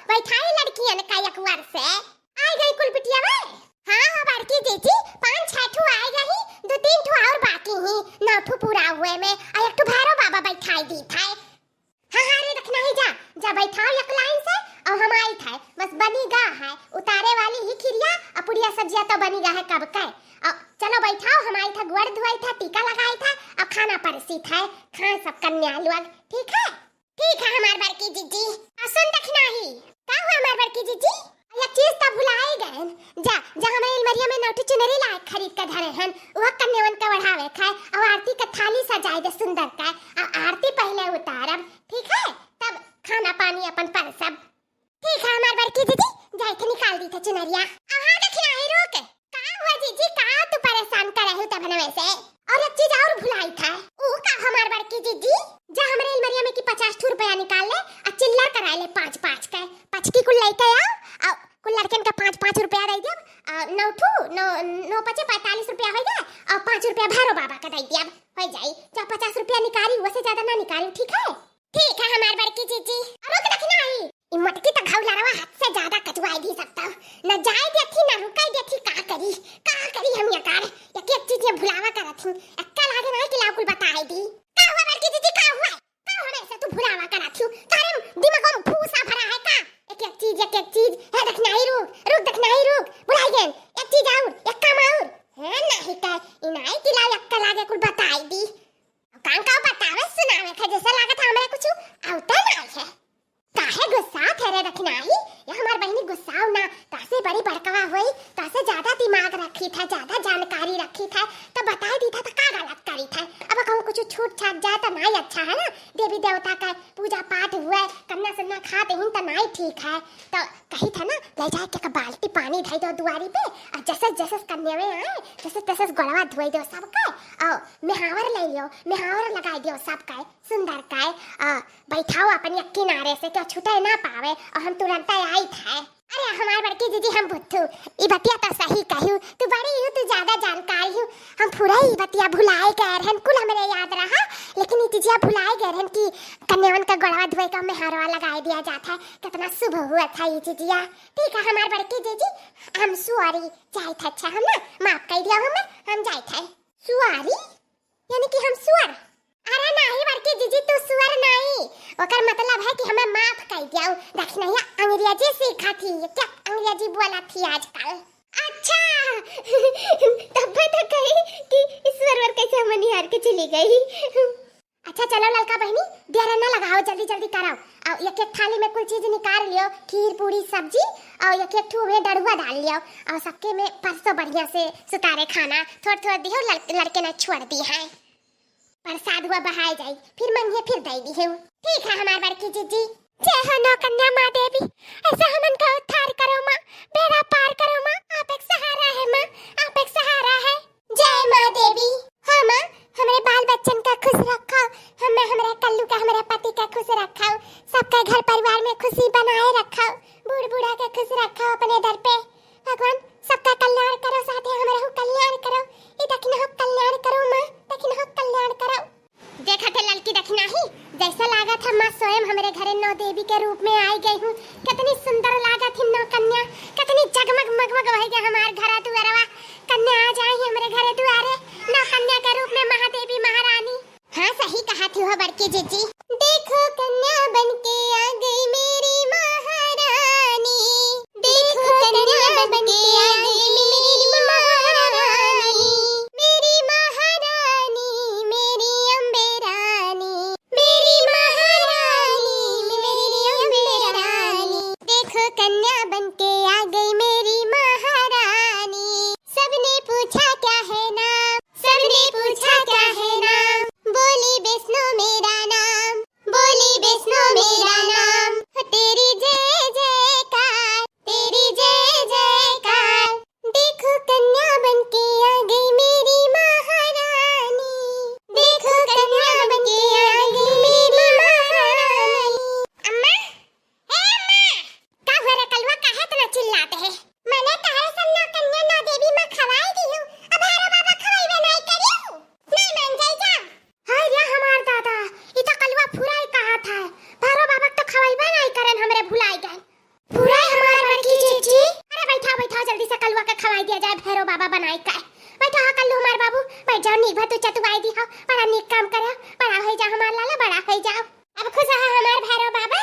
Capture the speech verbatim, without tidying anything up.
बैठाई लड़कियन का एक बार से। आइ गई कुल बिटिया वे। हाँ, हाँ, बड़की जीजी, पाँच छह ठू आइ गई, दो तीन ठू और बाकी ही, नौ ठू पूरा हुए में, और एक ठू भैरो बाबा बैठाई दी थे। हाँ, हाँ, रे दखिनाही जा, जा बैठाओ एक लाइन से, और हम आइत है, बस बनी गा है, उतारे वाली ही खिरिया, और पुड़िया सब्जिया तो बनी गा है कब के। और चलो बैठाओ, हम आइत है, गोड़ धोआइत है, टीका लगाइत है, और खाना परसीत है, खाए सब कन्या लोग, ठीक है? ठीक है हमार बड़की जीजी। और सुन दखिनाही, का हुआ हमार बड़की जीजी? एक चीज तो भुलाए गए, जा, जा हमरे अलमरिया में नौ ठू चुनरी लाए खरीद के धरे हन, वह कन्यावन के ओढ़ावे खाए, और आरती का थाली सजाए दे सुंदर का, और आरती पहले उतारब, ठीक है, तब खाना पानी अपन परसब। ठीक है हमार बड़की दीदी, जाए थे निकाल दी थे चुनरिया। अब हाँ दखिनाही रुक, का हुआ जीजी, का तू परेशान करे हो तब नवे से? और एक चीज और भुलाई था। ऊ का हमार बड़की जीजी, जा हमरे अलमरिया में की पचास ठू रुपया निकाल ले, आ चिल्लर कराए ले पाँच पाँच के, पचकी कुल लेके आओ, और कुल लड़कन का पाँच पाँच रुपया दे दियब, आ नौ ठू, नौ, नौ पचे पैंतालीस रुपया हो जाए, और पाँच रुपया भैरो बाबा का दे दियब, हो जाई। जा पचास रुपया निकारी, वसे ज्यादा ना निकारी, ठीक है? ठीक है हमार बड़की जीजी। अरे रुक दखिनाही, ई मोटकी तो घौलरवा हद से ज्यादा कटुआई दी सब तो। न जाए देथी, न रुकाई देथी, का करी, का करी हम ये कर? एक एक चीज ये भुलावा करत हूँ, एक्का लागे ना कि लाओ कुल बताई दी। का हुआ बड़की जीजी, का हुआ? का हुआ ऐसे तू भुलावा करत हूँ? तारे दिमाग में फूसा भरा है का? एक एक चीज, एक एक चीज। हे दखिनाही रुक, रुक दखिनाही रुक, भुलाई गए। एक चीज और, एक काम और। है नहीं का, इनाई कि लाओ एक्का लागे कुल बताई दी। काम का बतावे सुनावे थे, जैसे लागत है हमरे कुछ आवते नहीं है। काहे गुस्सा थे रे दखिनाही? ये हमार बहिनी गुस्साओ ना, तासे बड़ी बड़कवा होई, तासे ज्यादा दिमाग रखी था, ज्यादा जानकारी रखी था, तो बताई दी था तो का गलत करी था? अब कहूँ कुछ छूट छाट जाए तो नहीं अच्छा है ना, देवी देवता का पूजा पाठ हुए, कन्या सन्या खात ही तो नहीं ठीक है, तो कही था ना, ले जाए के एक बाल्टी पानी धई दो दुआरी पे, और जैसे जैसे कन्या में आए, जैसे तैसे गोड़वा धोई दो सबके, और मेहावर ले लियो, मेहावर लगाई दियो सबके, सुंदर के, अ, बैठाओ अपन एक किनारे से, केहू छूटे ना पावे, और हम तुरंत आई थे। अरे हमार बड़की जीजी हम बुद्धू, ई बतिया तो सही कहू, तू बड़ी हो, तू ज्यादा जानकारी हो, हम पूरा ई बतिया भुलाए गए रहन, कुल हमरे याद रहा, लेकिन ई चीजिया भुलाए गए रहन कि कन्यावन का गोड़वा धोए का मेहरवा लगाए दिया जाता है, कितना शुभ हुआ था ये चीजिया। ठीक है हमार बड़की जीजी, हम सुअरी जाए थे, अच्छा हम ना माफ कर दिया हमें, हम जाए थे। सुअरी? यानी कि हम सुअर? अरे नाही बड़की जीजी, तू सुअर नाही, ओकर मतलब है कि हमें माफ कर दिया। दखिनहिया अंग्रेजी सीखा थी, क्या अंग्रेजी बोला थी आजकल? अच्छा, तब तो कही कि ईश्वर वर कैसे हम निहार के चली गई। अच्छा चलो ललका बहिनी, देर ना लगाओ, जल्दी जल्दी कराओ। और एक एक थाली में कुल चीज निकाल लियो, खीर पूरी सब्जी, और एक एक ठू में डड़ुआ डाल लियो, और सबके में परसो बढ़िया से सुतारे खाना, थोड़ थोड़ दियो, लड़-, लड़के ना छोड़ दी है। प्रसाद हुआ बहाए जाई, फिर मंगिए फिर दे दी है। ठीक है हमार बड़की जीजी। जय हो नौ कन्या माँ देवी, ऐसे हमन का उद्धार करो माँ, बेड़ा पार करो माँ, आप एक सहारा है माँ, आप एक सहारा है। जय माँ देवी। हाँ माँ, हमरे बाल बच्चन का खुश रखो, हमें, हमरे कल्लू का, हमरे पति का खुश रखो, सबका घर परिवार में खुशी बनाए रखो, बूढ़ बूढ़ा के खुश रखो अपने दर पे। भगवान सबका कल्याण करो, साथे हमरहु कल्याण करो। ई दखिनहु कल्याण करो माँ, दखिनहु कल्याण करो। देखा थे ललकी दखिनाही, जैसा लागत है माँ स्वयं हमरे घरे नौ देवी के रूप में आई गई हूँ। कितनी सुंदर लागत है नौ कन्या, कितनी जगमग मगमग वही गया हमार घरा दुआरवा। कन्या आ जाए हमरे घरे दुआरे, नौ कन्या के रूप में महादेवी महारानी। हाँ, सही कहा थी हो बड़की जीजी। देखो कन्या बन के आ गई मेरी महारानी। देखो कन्या बन के आ गई मेरी महारानी। मेरी महारानी, मेरी अम्बे रानी। मेरी महारानी, मेरी अम्बे रानी। देखो कन्या बन के आ गई मेरी महारानी। सबने पूछा क्या है नाम, सबने पूछा क्या है नाम, बोली वैष्णो मेरा नाम, बोली वैष्णो मेरा नाम। हो तेरी जय जयकार, तेरी जय जयकार। देखो कन्या बन के आ गई मेरी महारानी, देखो कन्या बन के आ गई मेरी महारानी। अम्मा, ए अम्मा, का हुआ रे कलवा, का भैरो बाबा बनाई काय। बैठा हा कल्लू हमार बाबू, बैठ जाओ, नीक भर तू चतुआई दी हो, बड़ा नीक काम करे, बड़ा होइ जा हमार लाला, बड़ा होइ जाओ। अब खुश हा हमार भैरो बाबा।